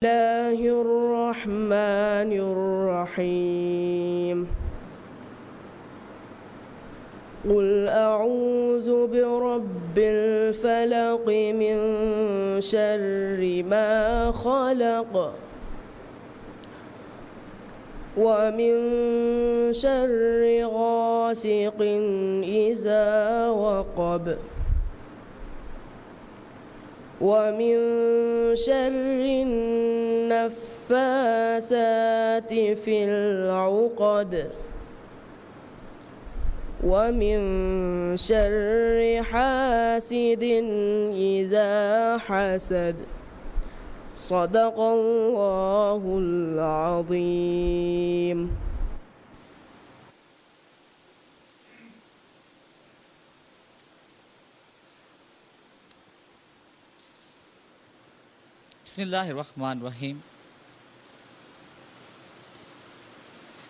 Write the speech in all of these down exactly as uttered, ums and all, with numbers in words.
الله الرحمن الرحيم. قل أعوذ برب الفلق، من شر ما خلق، ومن شر غاسق إذا وقب، ومن شر النفاثات في العقد، ومن شر حاسد إذا حسد. صدق الله العظيم. بسم الله الرحمن الرحيم.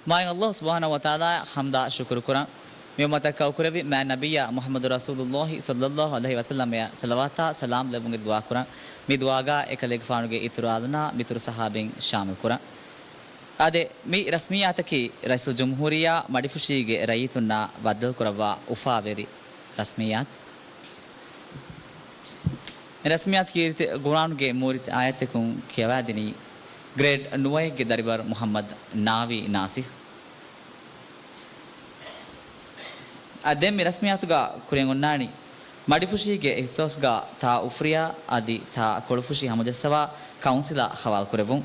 މާތް ﷲ ސުބްޙާނަހޫ ވަތަޢާލާއަށް ޙަމްދާ ޝުކުރު ކުރަން. މި އުއްމަތަށް ކައުކުރެއްވި މާތް ނަބިއްޔާ މުޙައްމަދު ރަސޫލުﷲ ޞައްލަﷲ ޢަލައިހި ވަސައްލަމައަށް ޞަލަވާތާ ސަލާމް ލެއްވުމުގެ ދުޢާ ކުރަން. މި ދުޢާގަ އެކަލޭގެފާނުގެ އިތުރު އާލުންނާ މިތުރު ޞަޙާބީން ޝާމިލް ކުރަން. އާދެ، މި ރަސްމިއްޔާތަކީ ރައީސުލްޖުމްހޫރިއްޔާ މަޑިފުށީގެ ރައްޔިތުންނާ ބައްދަލުކުރައްވާ އުފާވެރި ރަސްމިއްޔާތު. މި ރަސްމިއްޔާތު ކީރިތި ޤުރްއާނުގެ މޫރިތި އާޔަތްތަކުން ކިޔަވާދިނީ ގްރޭޑް ނުވައެއްގެ ދަރިވަރު މުޙައްމަދު ނާވީ ނާސިހް. އާ، ދެން މި ރަސްމިއްޔާތުގަ ކުރިއަށް އޮންނާނީ މަޑިފުށީގެ އިޚްތިޞާޞްގަ ތާ އުފްރިޔާ އަދި ތާ ކޮޅުފުށި ހަމަޖައްސަވާ ކައުންސިލާ ހަވާލުކުރެއްވުން.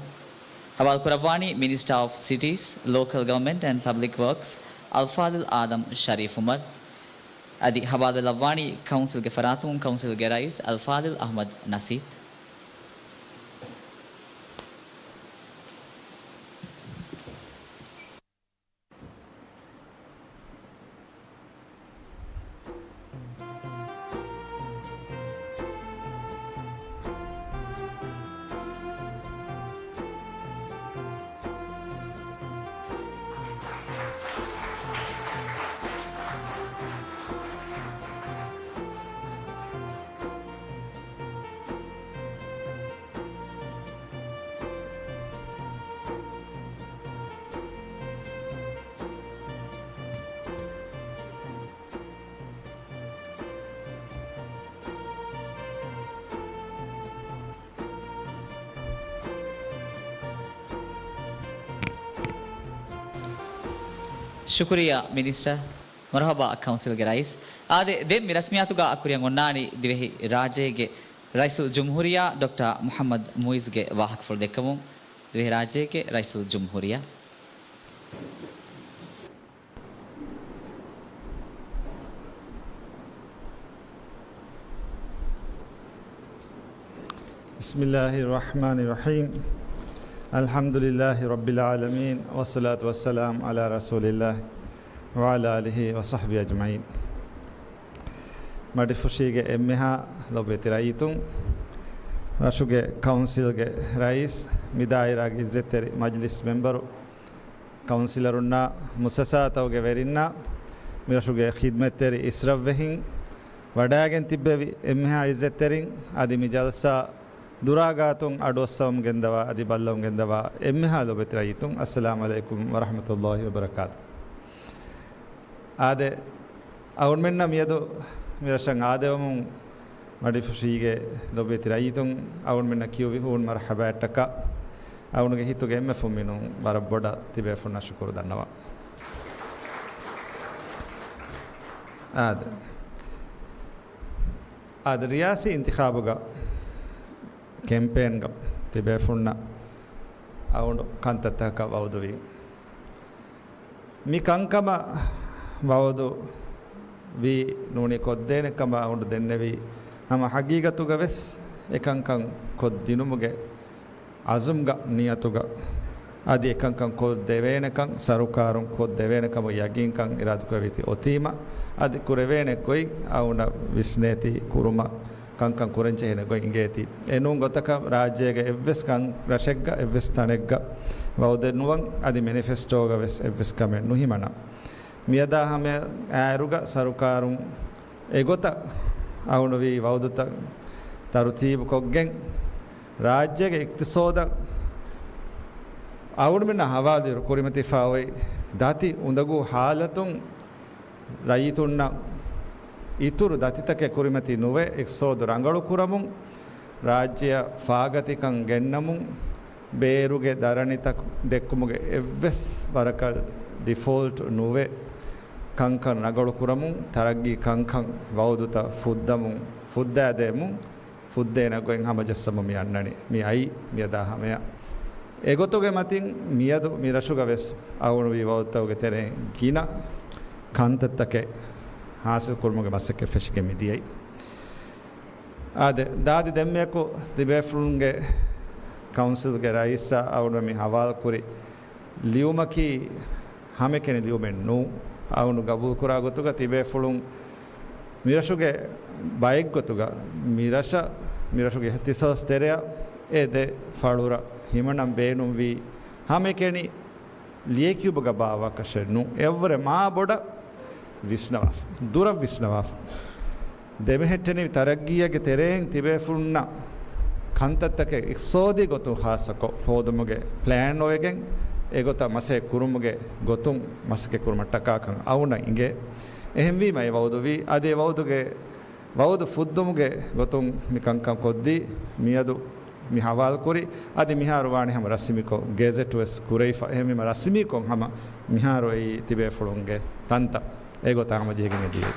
ހަވާލުކުރައްވާނީ މިނިސްޓާ އޮފް ސިޓީސް، ލޯކަލް ގަވަރމަންޓް އެންޑް ޕަބްލިކް ވަރކްސް، އަލްފާޟިލް އާދަމް ޝަރީފް އުމަރު. އަދި ހަވާލުވެލައްވާނީ ކައުންސިލްގެ ފަރާތުން ކައުންސިލްގެ ރައީސް އަލްފާޟިލް އަޙްމަދު ނަސީދު. ޝުކުރިއްޔާ މިނިސްޓަރ. މަރުޙަބާ ކައުންސިލްގެ ރައީސް. އާދެ، ދެން މި ރަސްމިއްޔާތުގަ ކުރިއަށް އޮންނާނީ ދިވެހި ރާއްޖޭގެ ރައީސުލްޖުމްހޫރިއްޔާ ޑޮކްޓަރ މުޙައްމަދު މުޢިއްޒުގެ ވާހަކަފުޅު ދެއްކެވުން. ދިވެހިރާއްޖޭގެ ރައީސުލްޖުމްހޫރިއްޔާ. بسم الله الرحمن الرحيم. الحمد لله رب العالمين، والصلاة والسلام على رسول الله وعلى آله وصحبه أجمعين. މަޑިފުށީގެ އެންމެހާ ލޮބުވެތި ރައްޔިތުން، ރަށުގެ ކައުންސިލްގެ ރައީސް، މި ދާއިރާގެ އިއްޒަތްތެރި މަޖިލިސް މެމްބަރު، ކައުންސިލަރުންނާ މުއައްސަސާތަކުގެ ވެރިންނާ، މިރަށުގެ ޚިދްމަތްތެރި އިސްރަށްވެހިން، ވަޑައިގެން ތިއްބެވި އެންމެހާ އިއްޒަތްތެރިން، އަދި މި ޖަލްސާ ދުރާ ގާތުން އަޑުއައްސަވަމުން ގެންދަވާ، އަދި ބައްލަވަމުން ގެންދަވާ އެންމެހާ ލޮބުވެތި ރައްޔިތުން، އައްސަލާމު ޢަލައިކުމް ވަރަޙްމަތުﷲ ވަބަރަކާތު. އާދެ، އަޅުގަނޑުމެންނަށް މިއަދު މިރަށަށް އާދެވުމުން މަޑިފުށީގެ ލޮބުވެތި ރައްޔިތުން އަޅުގަނޑުމެންނަށް ކިޔުއްވި ހޫނު މަރްޙަބާއަށްޓަކާ އަޅުގަނޑުގެ ހިތުގެ އެންމެ ފުންމިނުން ވަރަށް ބޮޑަށް ތިބޭފުންނަށް ޝުކުރު ދަންނަވަން. އާދެ. އާދެ، ރިޔާސީ އިންތިޚާބުގަ ކެމްޕޭންގަ ތިބޭފުންނަށް އަޅުގަނޑު ކަންތައްތަކަކަށް ވައުދުވީ. މި ކަންކަމަށް ވައުދު ވީ ނޫނީ ކޮށްދޭނެ ކަމަށް އަޅުގަނޑު ދެންނެވީ، ހަމަ ހަގީގަތުގަ ވެސް އެކަންކަން ކޮށްދިނުމުގެ އަޒުމްގަ ނިޔަތުގަ އަދި އެކަންކަން ކޮށްދެވޭނެކަން ސަރުކާރުން ކޮށްދެވޭނެ ކަމަށް ޔަގީންކަން އިރާދަކުރެވިތީ އޮތީމަ، އަދި ކުރެވޭނެ ގޮތް އަޅުގަނޑަށް ވިސްނޭތީ ކުރުމަށް ކަންކަން ކުރަންޖެހޭނެ ގޮތް އިނގޭތީ. އެނޫން ގޮތަކަށް ރާއްޖޭގެ އެއްވެސް ކަން ރަށެއްގަ އެއްވެސް ތަނެއްގަ ވައުދެއް ނުވަން އަދި މެނިފެސްޓޯގަ ވެސް އެއްވެސް ކަމެއް ނުހިމަނަ. މިއަދާ ހަމައަށް އާއިރުގަ ސަރުކާރުން އެގޮތަށް އަޅުގަނޑު ވީ ވައުދުތައް ތަރުތީބު ކޮށްގެން، ރާއްޖޭގެ އިޤްތިޞާދަށް އަޅުގަނޑުމެންނަށް ހަވާލުވި ކުރިމަތިފައި އޮތް ދަތި އުނދަގޫ ހާލަތުން ރައްޔިތުންނަށް އިތުރު ދަތިތަކެއް ކުރިމަތި ނުވެ، އިޤްތިޞާދު ރަނގަޅު ކުރަމުން، ރާއްޖެއަށް ފާގަތިކަން ގެންނަމުން، ބޭރުގެ ދަރަނިތައް ދެއްކުމުގެ އެއްވެސް ވަރަކަށް ޑިފޯލްޓް ނުވެ، ކަންކަން ރަނގަޅު ކުރަމުން، ތަރައްގީ ކަންކަން ވައުދުތައް ފުއްދަމުން، ފުއްދައިދޭމުން، ފުއްދޭނެ ގޮތް ހަމަޖައްސަމުން މި އަންނަނީ. މި އައީ މިއަދާ ހަމަޔަށް. އެގޮތުގެ މަތިން މިއަދު މި ރަށުގަ ވެސް އަޅުގަނޑު ވީ ވައުދުތަކުގެ ތެރެއިން ގިނަ ކަންތައްތަކެއް ހާސިލް ކުރުމުގެ މަސައްކަތް ފެށިގެން މި ދިޔައީ. އާދެ، ދާދި ދެންމެއަކު ތިބޭފުޅުންގެ ކައުންސިލްގެ ރައީސާ އަޅުގަނޑު މި ހަވާލު ކުރި ލިޔުމަކީ ހަމައެކަނި ލިޔުމެއް ނޫން. އަޅުގަނޑު ގަބޫލުކުރާ ގޮތުގަ ތިބޭފުޅުން މިރަށުގެ ބައެއްގޮތުގަ މިރަށަށް، މިރަށުގެ އިޚްތިޞާޞް ތެރެއަށް އެ ދެ ފަޅުރަށް ހިމަނަން ބޭނުންވީ ހަމައެކަނި ލިޔެކިޔުމުގަ ބާއްވާކަށެއް ނޫން. އެއަށްވުރެ މާ ބޮޑަށް ވިސްނަވާފަ، ދުރަށް ވިސްނަވާފަ. ދެމެހެއްޓެނިވި ތަރައްގީއެއްގެ ތެރެއިން ތިބޭފުޅުންނަށް ކަންތައްތަކެއް އިޤްތިޞާދީ ގޮތުން ޚާއްޞަކޮށް ހޯދުމުގެ ޕްލޭން އޮވެގެން، އެގޮތަށް މަސައްކަތް ކުރުމުގެ ގޮތުން މަސައްކަތް ކުރުމަށްޓަކާކަން އަޅުގަނޑަށް އިނގޭ. އެހެންވީމަ އެ ވައުދުވީ، އަދި އެ ވައުދުގެ، ވައުދު ފުއްދުމުގެ ގޮތުން މި ކަންކަން ކޮށްދީ، މިއަދު މި ހަވާލުކުރި، އަދި މިހާރު ވާނީ ހަމަ ރަސްމީކޮށް ގެޒެޓް ވެސް ކުރެވިފަ. އެހެންވީމަ ރަސްމީކޮށް ހަމަ މިހާރު އެއީ ތިބޭފުޅުންގެ ތަންތަން. އެގޮތަށް ހަމަޖެހިގެން ދިޔައީ.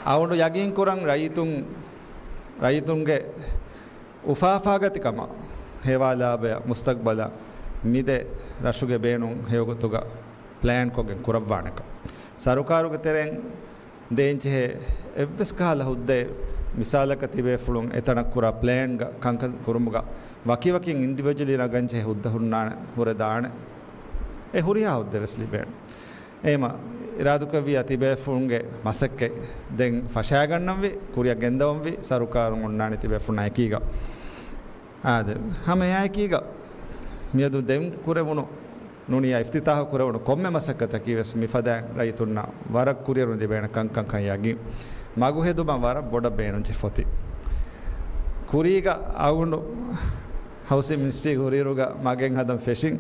އަޅުގަނޑު ޔަގީންކުރަން ރައްޔިތުން، ރައްޔިތުންގެ އުފާފާގަތިކަމަށް ހޭވާލާބެއަށް މުސްތަޤްބަލަށް މިދެ ރަށުގެ ބޭނުން ހެޔޮގޮތުގަ ޕްލޭންކޮށްގެން ކުރައްވާނެކަން. ސަރުކާރުގެ ތެރެއިން ދޭންޖެހޭ އެއްވެސް ކަހަލަ ހުއްދައެއް، މިސާލަކަށް ތިބޭފުޅުން އެތަނަށް ކުރާ ޕްލޭންގަ ކަންކަން ކުރުމުގަ ވަކިވަކިން އިންޑިވިޖުއަލީ ނަގަންޖެހޭ ހުއްދަ ހުންނާނެ ހުރެ ދާނެ. އެ ހުރިހާ ހުއްދަ ވެސް ލިބޭނެ. އެހެމަ އިރާދުކުރެއްވިއްޔާ ތިބޭފުޅުންގެ މަސައްކަތް ދެން ފަށާގަންނަންވީ، ކުރިއަށް ގެންދަވަންވީ، ސަރުކާރުން އޮންނާނެ ތިބޭފުޅުންނާ އެކީގަ. އާދެ، ހަމަ އެއާއެކީގަ މިއަދު ދެން ކުރެވުނު ނޫނިއްޔާ އިފްތިތާޙު ކުރެވުނު ކޮންމެ މަސައްކަތަކީ ވެސް މިފަދައިން ރައްޔިތުންނަށް ވަރަށް ކުރިއަރުން ލިބޭނެ ކަންކަންކަން ޔަގީން. މަގު ހެދުމަށް ވަރަށް ބޮޑަށް ބޭނުންޖެހިފަ އޮތީ. ކުރީގަ އަޅުގަނޑު ހައުސިން މިނިސްޓްރީގެ ހުރިއިރުގަ މަގެއް ހަދަން ފެށިން.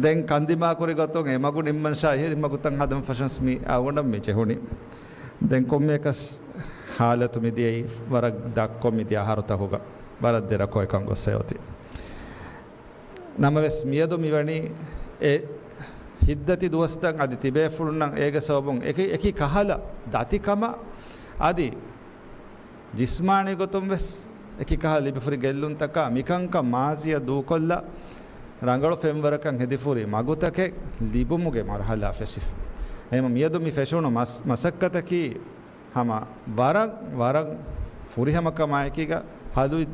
ދެން ކަންދިމާކުރި ގޮތުން އެ މަގު ނިންމަންށާ އެހެރި މަގުތައް ހަދަން ފަށަންސް މި އަޅުގަނޑަށް މި ޖެހުނީ. ދެން ކޮންމެއަކަސް ހާލަތު މިދިޔައީ ވަރަށް ދަށްކޮށް މިދިޔަ އަހަރުތަކުގަ ވަރަށް ދެރަކޮށް އެކަން ގޮސް އޮތީ. ނަމަވެސް މިއަދު މިވަނީ އެ ހިތްދަތި ދުވަސްތައް އަދި ތިބޭފުޅުންނަށް އޭގެ ސަބަބުން އެކި، އެކި ކަހަލަ ދަތިކަމަށް އަދި ޖިސްމާނީ ގޮތުން ވެސް އެކި ކަހަލަ ލިބިފުރި ގެއްލުންތަކާ މިކަންކަން މާޒީއަށް ދޫކޮށްލާ ރަނގަޅު ފެންވަރަކަށް ހެދިފުރި މަގުތަކެއް ލިބުމުގެ މަރުހަލާ ފެށިފަ. އެހެމަ މިއަދު މި ފެށުނު މަސް، މަސައްކަތަކީ ހަމަ ވަރަށް، ވަރަށް ފުރިހަމަކަމާއެކީގަ ހަލުއި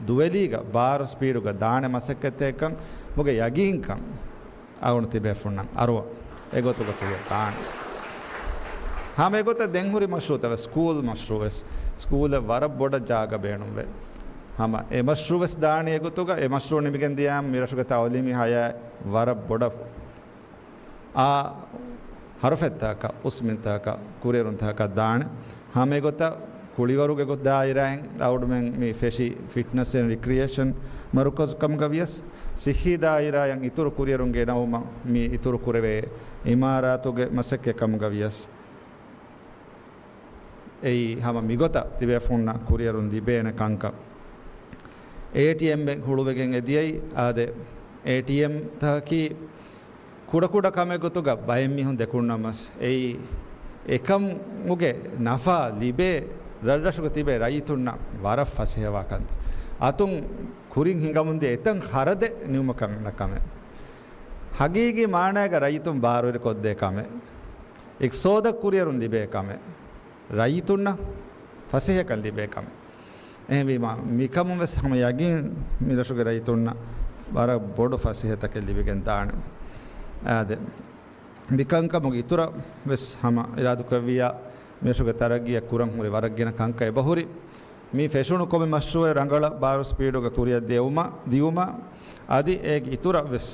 ދުވެލީގަ ބާރު ސްޕީޑުގަ ދާނެ މަސައްކަތެއްކަން މުގެ ޔަގީންކަން އަޅުގަނޑު ތިބޭފުޅުންނަށް އަރުވަ އެގޮތުގަ ތިބެ ދާނެ. ހަމަ އެގޮތަށް ދެން ހުރި މަޝްރޫޢުތައް ވެސް، ސްކޫލް މަޝްރޫޢު ވެސް، ސްކޫލެއް ވަރަށް ބޮޑަށް ޖާގަ ބޭނުންވޭ. ހަމަ އެ މަޝްރޫޢު ވެސް ދާނީ އެގޮތުގަ، އެ މަޝްރޫޢު ނިމިގެން ދިޔައިމަ މި ރަށުގެ ތައުލީމީ ހަޔާތް ވަރަށް ބޮޑަށް އާ ހަރުފަތްތަކަށް، އުސްމިންތަކަށް، ކުރިއެރުންތަކަށް ދާނެ. ހަމައެގޮތަށް ކުޅިވަރުގެ ގޮތް ދާއިރާއިން އަޅުގަނޑުމެން މި ފެށީ ފިޓްނަސް އެންޑް ރިކްރިއޭޝަން މަރުކަޒު ކަމުގަ ވިޔަސް، ސިއްހީ ދާއިރާއަށް އިތުރު ކުރިއެރުން ގެނައުމަށް މި އިތުރު ކުރެވޭ އިމާރާތުގެ މަސައްކަތް ކަމުގަ ވިޔަސް، އެއީ ހަމަ މިގޮތަށް ތިބޭފުޅުންނަށް ކުރިއެރުން ލިބޭނެ ކަންކަން. އޭޓީއެމްއެއް ހުޅުވިގެން އެދިޔައީ. އާދެ، އޭޓީއެމްތަކަކީ ކުޑަކުޑަ ކަމެއް ގޮތުގަ ބައެއް މީހުން ދެކުންނަމަސް، އެއީ އެކަމުގެ ނަފާ ލިބޭ ރަށްރަށުގަ ތިބޭ ރައްޔިތުންނަށް ވަރަށް ފަސޭހަވާ ކަންތައް. އަތުން ކުރިން ހިނގަމުންދިޔަ އެތަން ޚަރަދެއް ނިމުމަކަށް ނަ ކަމެއް. ހަގީގީ މާނައިގަ ރައްޔިތުން ބާރުވެރިކޮށްދޭ ކަމެއް. އިޤްތިޞާދަށް ކުރިއެރުން ލިބޭ ކަމެއް. ރައްޔިތުންނަށް ފަސޭހަކަން ލިބޭ ކަމެއް. އެހެންވީމަ، މިކަމުން ވެސް ހަމަ ޔަގީން މި ރަށުގެ ރައްޔިތުންނަށް ވަރަށް ބޮޑު ފަސޭހަތަކެއް ލިބިގެން ދާނެ. އާދެ، މިކަންކަމުގެ އިތުރަށް ވެސް ހަމަ އިރާދުކުރެއްވިއްޔާ، މިރަށުގެ ތަރައްގީއަށް ކުރަން ހުރި ވަރަށް ގިނަ ކަންކަން އެބަހުރި. މި ފެށުނު ކޮންމެ މަޝްރޫޢެއް ރަނގަޅަށް ބާރު ސްޕީޑުގަ ކުރިއަށް ދިޔުމަށް، ދިޔުމަށް އަދި އޭގެ އިތުރަށް ވެސް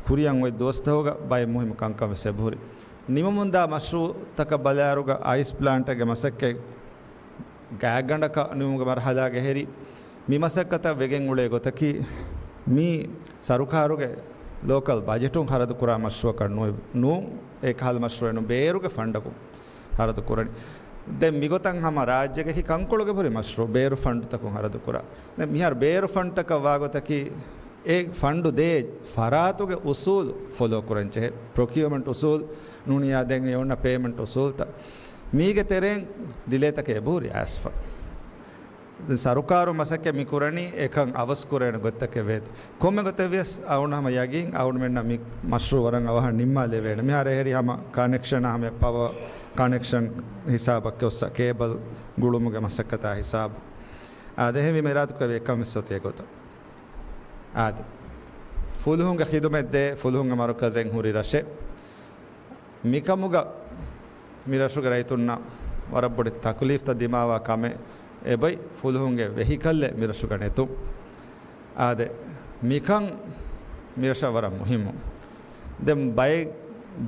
ކުރިއަށް އޮތް ދުވަސްތަކުގަ ބައެއް މުހިއްމު ކަންކަން ވެސް އެބަހުރި. ނިމުމުންދާ މަޝްރޫޢުތަކަށް ބަލާއިރުގަ އައިސް ޕްލާންޓެއްގެ މަސައްކަތް ގާތްގަނޑަކަށް ނިމުމުގެ މަރުހަލާގަ ހެރި، މި މަސައްކަތަށް ވެގެން އުޅޭ ގޮތަކީ، މީ ސަރުކާރުގެ ލޯކަލް ބަޖެޓުން ހަރަދުކުރާ މަޝްރޫއަކަށް ނޫ، ނޫ، އެ ކަހަލަ މަޝްރޫއެއް ނޫ، ބޭރުގެ ފަންޑަކުން ހަރަދު ކުރަނީ. ދެން މިގޮތަށް ހަމަ ރާއްޖޭގެ ކަންކޮޅުގެ ހުރި މަޝްރޫއު ބޭރު ފަންޑުތަކުން ހަރަދު ކުރާ. ދެން މިހާރު ބޭރު ފަންޑްތަކަށް ވާގޮތަކީ، އެ ފަންޑު ދޭ ފަރާތުގެ އުސޫލު ފޮލޯ ކުރަން ޖެހޭ. ޕްރޮކިއުމަންޓް އުސޫލު ނޫނިޔާ ދެން އެ އޮންނަ ޕޭމަންޓް އުސޫލުތައް. މީގެ ތެރެއިން ޑިލޭތަކެއް އެބަހުރި އައިސްފަ. ދެން ސަރުކާރު މަސައްކަތް މި ކުރަނީ އެކަން އަވަސް ކުރޭނެ ގޮތްތަކެއް ވޭތޯ. ކޮންމެ ގޮތެއް ވިޔަސް އަޅުގަނޑު ހަމަ ޔަގީން އަޅުގަނޑުމެންނަށް މި މަޝްރޫއު ވަރަށް އަވަހަށް ނިންމާލެވޭނެ. މިހާރު އެހެރީ ހަމަ ކަނެކްޝަނާ ހަމަ ޕަވަރ ކަނެކްޝަން ހިސާބަށް ކެއުސް ކޭބަލް ގުޅުމުގެ މަސައްކަތާ ހިސާބު. އާދެ، އެހެންވީމަ އިރާދަކުރެއްވި އެކަން ވެސް އޮތީ އެގޮތަށް. އާދެ، ފުލުހުންގެ ޚިދުމަތް ދޭ ފުލުހުންގެ މަރުކަޒެއް ހުރި ރަށެއް. މިކަމުގަ މިރަށުގެ ރައްޔިތުންނަށް ވަރަށް ބޮޑެތި ތަކުލީފްތައް ދިމާވާ ކަމެއް އެބައި ފުލުހުންގެ ވެހިކަލްއެއް މިރަށުގަ ނެތުން. އާދެ، މިކަން މިރަށަށް ވަރަށް މުހިއްމު. ދެން ބައެއް،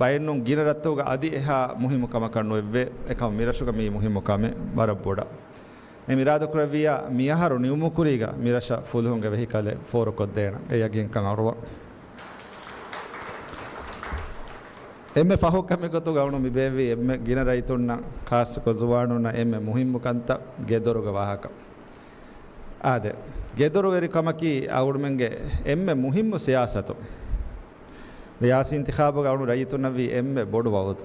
ބައެއް ނޫން ގިނަ ރަށްތަކުގަ އަދި އެހާ މުހިއްމު ކަމަކަށް ނުވެއްވޭ. އެކަމަ މިރަށުގަ މީ މުހިއްމު ކަމެއް ވަރަށް ބޮޑަށް. އެ މިރާދަކުރެއްވިޔާ މިއަހަރު ނިމުމުކުރީގަ މިރަށަށް ފުލުހުންގެ ވެހިކަލެއް ފޯރުކޮށްދޭނަން. އެ ޔަގީންކަން އަރުވަން. އެންމެ ފަހު ކަމެއް ގޮތުގަ އަޅުގަނޑު މި ބޭއްވީ އެންމެ ގިނަ ރައްޔިތުންނަށް، ޚާއްޞަކޮށް ޒުވާނުންނަށް އެންމެ މުހިއްމު ކަންތައް ގެދޮރުގެ ވާހަކަ. އާދެ، ގެދޮރުވެރިކަމަކީ އަޅުގަނޑުމެންގެ އެންމެ މުހިއްމު ސިޔާސަތު. ރިޔާސީ އިންތިޚާބުގަ އަޅުގަނޑު ރައްޔިތުންނަށް ވީ އެންމެ ބޮޑު ވައުދު.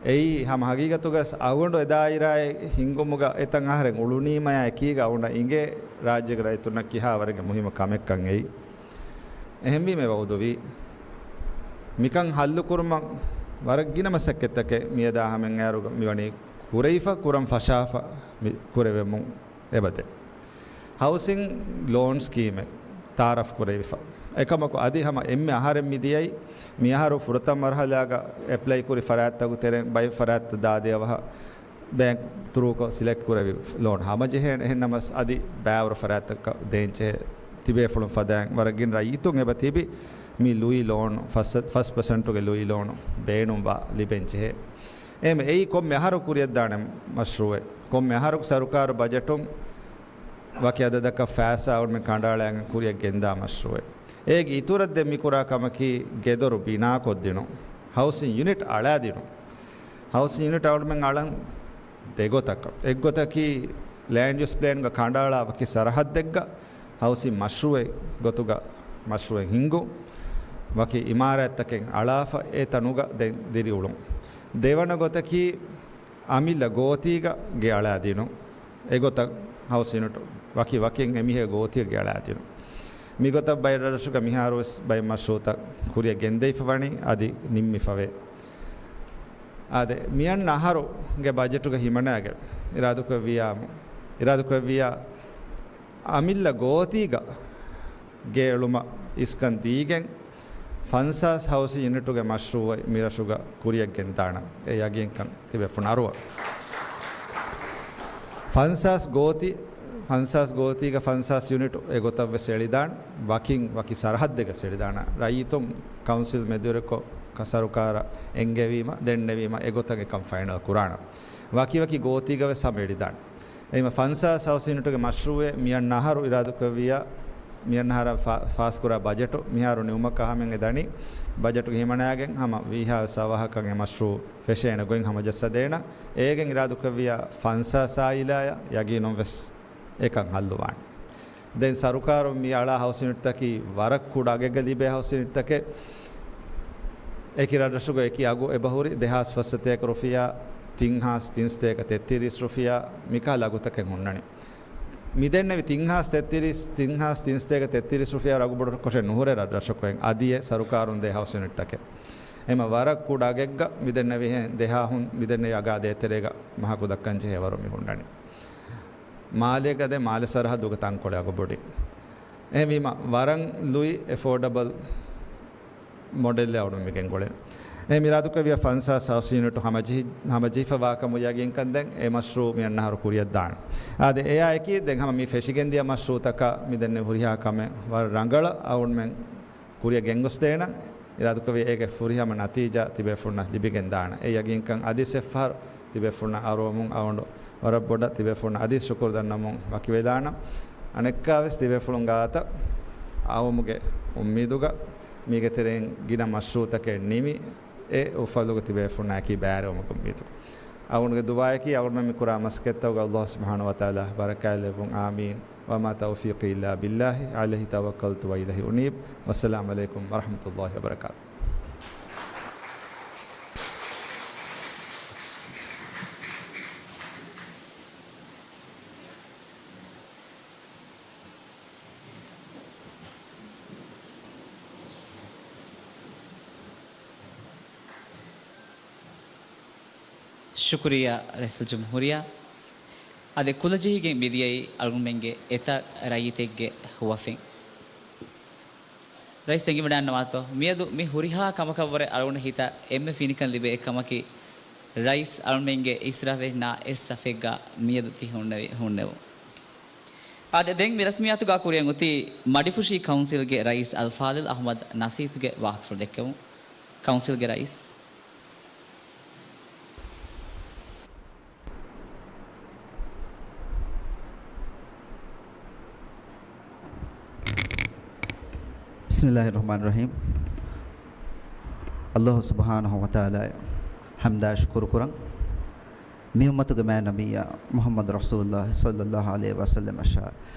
އެއީ ހަމަ ހަގީގަތުގަސް އަޅުގަނޑު އެ ދާއިރާއެއް ހިންގުމުގަ އެތަން އަހަރެން އުޅުނީމަޔާ އެކީގަ އަޅުގަނޑަށް އިނގޭ ރާއްޖޭގެ ރައްޔިތުންނަށް ކިހާވަރެއްގެ މުހިއްމު ކަމެއްކަން އެއީ. އެހެންވީމަ އެ ވައުދުވީ. މިކަން ހައްލުކުރުމަށް ވަރަށް ގިނަ މަސައްކަތްތަކެއް މިއަދާ ހަމައިން އައިރުގަ މިވަނީ ކުރެވިފަ، ކުރަން ފަށާފަ މި ކުރެވެމުން އެބަދޭ. ހައުސިން ލޯން ސްކީމެއް ތައާރަފް ކުރެވިފަ. އެކަމަކު އަދި ހަމަ އެންމެ އަހަރެން މިދިޔައީ، މިއަހަރު ފުރަތަމަ މަރުހަލާގަ އެޕްލައި ކުރި ފަރާތްތަކުގެ ތެރެއިން ބައެއް ފަރާތްތައް ދާދިޔަ ވަހަށް ބޭންކް ތުރޫކޮށް ސިލެކްޓް ކުރެވި ލޯން ހަމަޖެހޭނެ. އެހެންނަމަސް އަދި ބައިވަރު ފަރާތްތަކަށް ދޭންޖެހޭ ތިބޭފުޅުން ފަދައިން ވަރަށް ގިނަ ރައްޔިތުން އެބަ ތިބި މި ލުއި ލޯނު، ފަސް، ފަސް ޕަސެންޓުގެ ލުއި ލޯނު ބޭނުންވާ ލިބެން ޖެހޭ. އެހެން އެއީ ކޮންމެ އަހަރު ކުރިއަށްދާނެ މަޝްރޫއެއް. ކޮންމެ އަހަރު ސަރުކާރު ބަޖެޓުން ވަކި އަދަދަކަށް ފައިސާ އަޅުމެން ކަނޑައަޅާގެން ކުރިއަށް ގެންދާ މަޝްރޫއެއް. އޭގެ އިތުރަށް ދެން މިކުރާ ކަމަކީ ގެދޮރު ބިނާކޮށްދިނުން، ހައުސިން ޔުނިޓް އަޅާދިނުން. ހައުސިން ޔުނިޓް އަޅުމެން އަޅަން ދެގޮތަކަށް. އެއްގޮތަކީ ލޭންޑް ޔޫސް ޕްލޭންގަ ކަނޑައަޅާ ވަކި ސަރަހައްދެއްގަ ހައުސިން މަޝްރޫއެއް ގޮތުގަ މަޝްރޫއެއް ހިންގުން، ވަކި އިމާރާތްތަކެއް އަޅާފަ އެ ތަނުގަ ދެން ދިރިއުޅުން. ދެވަނަ ގޮތަކީ އަމިއްލަ ގޯތީގަ ގެ އަޅާދިނުން. އެގޮތަށް ހައުސް ޔުނިޓު ވަކި ވަކިން އެމީހެއް ގޯތިއަށް ގެ އަޅާދިނުން. މިގޮތަށް ބައެއް ރަށްރަށުގަ މިހާރުވެސް ބައެއް މަޝްރޫއުތައް ކުރިއަށް ގެންދެވިފަ ވަނީ އަދި ނިންމިފަވޭ. އާދެ، މިއަންނަ އަހަރުގެ ބަޖެޓުގަ ހިމަނައިގެން އިރާދަކުރެއްވިޔާމު، އިރާދަކުރެއްވިޔާ އަމިއްލަ ގޯތީގަ ގެ އެޅުމަށް އިސްކަން ދީގެން، ފަންސާސް ހައުސިން ޔުނިޓުގެ މަޝްރޫއެއް މިރަށުގަ ކުރިއަށް ގެންދާނަން އެ ޔަގީންކަން ތިބޭފުޅުން އަރުވަން. ފަންސާސް ގޯތި، ފަންސާސް ގޯތީގަ ފަންސާސް ޔުނިޓު އެގޮތަށް ވެސް އެޅިދާނެ، ވަކިން ވަކި ސަރަހައްދެއްގަ އެޅިދާނެ. ރައްޔިތުން ކައުންސިލް މެދުވެރިކޮށް، ސަރުކާރަށް އެންގެވީމަ، ދެންނެވީމަ، އެގޮތަށް އެކަން ފައިނަލް ކުރާނަން. ވަކި ވަކި ގޯތީގަ ވެސް ހަމަ އެޅިދާނެ. އެހެންވީމަ ފަންސާސް ހައުސް ޔުނިޓުގެ މަޝްރޫއެއް މިއަންނަ އަހަރު އިރާދަކުރެއްވިޔާ، މިއަންނަ އަހަރަށް ފާ-، ފާސްކުރާ ބަޖެޓު މިހާރު ނިމުމަށް ކަހަމެން އެ ދަނީ، ބަޖެޓުގެ ހިމަނައިގެން ހަމަ ވީހާވެސް އަވަހަކަށް އެ މަޝްރޫއު ފެށޭނެ ގޮތް ހަމަޖައްސަދޭނަން. އޭގެން އިރާދަކުރެއްވިޔާ ފަންސާސް އާއިލާއަށް ޔަގީނުން ވެސް އެކަން ހައްލުވާނެ. ދެން ސަރުކާރުން މި އަޅާ ހައުސް ޔުނިޓްތަކީ ވަރަށް ކުޑަ އަގެއްގަ ލިބޭ ހައުސް ޔުނިޓްތަކެއް. އެކި ރަށްރަށުގަ އެކި އަގު އެބަހުރި ދެހާސް ފަސްސަތޭކަ ރުފިޔާ، ތިންހާސް ތިންސަތޭކަ ތެއްތިރީސް ރުފިޔާ، މިކަހަލަ އަގުތަކެއް ހުންނަނީ. މިދެންނެވި ތިންހާސް ތެއްތިރީސް، ތިންހާސް ތިންސަތޭކަ ތެއްތިރީސް ރުފިޔާ އަގުބޮޑުކޮށެއް ނުހުރޭ ރަށްރަށަކު. އަދި އެ ސަރުކާރުން ދޭ ހައުސް ޔުނިޓްތަކެއް. އެމަ ވަރަށް ކުޑަ އަގެއްގަ މިދެންނެވިހެން ދެހާހުން މިދެންނެވި އަގާ ދޭތެރޭގަ މަހަކު ދައްކަން ޖެހޭ ވަރު މި ހުންނަނީ. މާލޭގަ ދެ މާލެ ސަރަހައްދުގެ ތަންކޮޅެއް އަގުބޮޑި. އެހެންވީމަ، ވަރަށް ލުއި އެފޯޑަބަލް މޮޑެލްއެއް އަޅުން މިގެންގުޅެން. އެ މިރާދުކެވިޔަ ފަންސާސް ހައުސް ޔުނިޓު ހަމަޖެހި-، ހަމަޖެހިފަވާކަމު ޔަގީންކަން ދެން އެ މަޝްރޫއު މިއަންނަ އަހަރު ކުރިއަށްދާނެ. އާދެ، އެއާއެކީ ދެން ހަމަ މި ފެށިގެންދިޔަ މަޝްރޫއުތަކަށް މިދެންނެ ހުރިހާ ކަމެއް ވަރަށް ރަނގަޅަށް އަޅުންމެން ކުރިއަށް ގެންގޮސްދޭނަން. އިރާދުކުރެއްވި އޭގެ ފުރިހަމަ ނަތީޖާ ތިބޭފުޅުންނަށް ލިބިގެންދާނަން. އެ ޔަގީންކަން އަދިސް އެއްފަހަރު ތިބޭފުޅުންނަށް އަރުވަމުން އަޅުގަނޑު ވަރަށް ބޮޑަށް ތިބޭފުޅުންނަށް އަދިސް ޝުކުރު ދަންނަމުން ވަކިވެލާނަން. އަނެއްކާވެސް ތިބޭފުޅުން ގާތަށް އައުމުގެ އުއްމީދުގަ މީގެ ތެރެއިން ގިނަ މަޝްރޫޢުތަކެއް ނިމި، އެ އުފަލުގަ ތިބޭފުޅުންނާއެކީ ބައިވެރިވުމުގެ އުއްމީދު. އަޅުގަނޑުގެ ދުޢާއަކީ އަޅުގަނޑުމެން މި ކުރާ މަސައްކަތްތަކުގަ ﷲ ސުބްޙާނަހޫ ވަތަޢާލާ ބަރަކާތްލެއްވުން. އާމީން. وما توفيقي إلا بالله عليه توكلت وإليه أنيب. والسلام عليكم ورحمة الله وبركاته. ޝުކުރިއްޔާ ރައީސުލްޖުމްހޫރިއްޔާ. އަދި ކުލަޖެހިގެން މިދިޔައީ އަޅުގަނޑުމެންގެ އެތައް ރައްޔިތެއްގެ ހުވަފެން. ރައީސް އެނގިވަޑައިގަންނަވާތޯ، މިއަދު މި ހުރިހާ ކަމަކަށްވުރެ އަޅުގަނޑަށް ހިތަށް އެންމެ ފިނިކަން ލިބޭ އެއްކަމަކީ، ރައީސް އަޅުގަނޑުމެންގެ އިސްރާފެއް ނާ އެއް ސަފެއްގަ މިއަދު ތި ހުންނެވި، ހުންނެވުން. އާދެ، ދެން މި ރަސްމިއްޔާތުގަ ކުރިއަށް އޮތީ މަޑިފުށީ ކައުންސިލްގެ ރައީސް އަލްފާޟިލް އަޙްމަދު ނަސީތުގެ ވާހަކަފުޅު ދެއްކެވުން. ކައުންސިލްގެ ރައީސް. بسم الله الرحمن الرحيم. ﷲ ސުބްޙާނަހޫ ވަތަޢާލާއަށް ޙަމްދާ ޝުކުރު ކުރަން. މި އުއްމަތުގެ މާތް ނަބިއްޔާ މުޙައްމަދު ރަސޫލުﷲ ޞައްލަﷲ ޢަލައިހި ވަސައްލަމަށާ